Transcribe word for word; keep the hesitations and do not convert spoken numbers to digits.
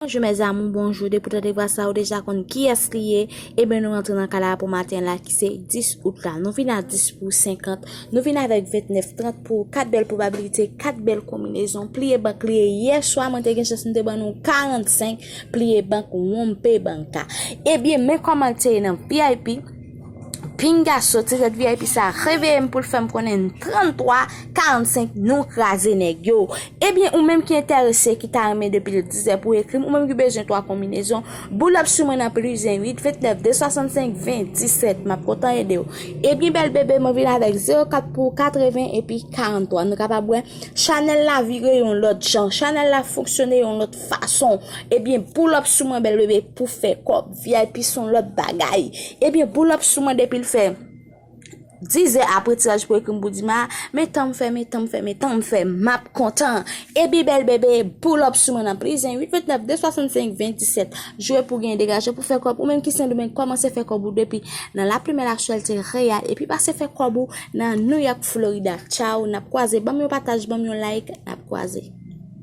Bonjou mes amours, bonjou. Depi w tande vwa sa, ou deja konn kiyès li ye. Ebyen, nou rantre nan kala pou maten la ki se dis out la. Nou vin a dis pou senkant. Nou vin avèk ventnèf trant pou kat bèl pwobabilite, kat bèl konbinezon. Pliye bank li ye. Yè swa, mwen te gen chans, m te ban nou karannsenk. Pliye bank, wonpe banka. Ebyen, men kòman l te ye nan V I P. Pinga soti, tèt V I P sa reveye m pou l fè m konnen trannntwa karannsenk, nou kraze nèg yo. Ebyen, ou menm ki enterese, ki ta renmen depi l dizè pou ekri m, ou menm ki bezwen twa konbinezon, boul up sou mwen nan plis en uit ventnèf de swasannsenk ven disèt, m ap kontan ede w. Ebyen, bèl bebe, mwen vin avèk zewo kat pou katreven epi karannntwa. Nou kapab wè, chanèl la vire yon lòt jan, chanèl la fonksyone yon lòt fason. Ebyen, boul up sou mwen, bèl bebe, pou fè kòb. V I P se yon lòt bagay. Ebyen, boul up sou mwen depi l fè dizè apre tiraj pou ekri m pou di m, a, men tan m fè, men tan m fè, men tan m fè, m ap kontan. Ebyen, bèl bebe, boul up sou mwen nan plis en uit ventnèf de swasannsenk ven disèt. Jwe pou gen degaje pou fè kòb. Ou menm ki Sendomeng, kòmanse fè kòb ou depi nan lapli men laktyalite reyal. Epi pase fè kòb ou nan New York, Florida. Tchaw, n ap kwaze. Ban m yon pataj, ban m yon like, n ap kwaze.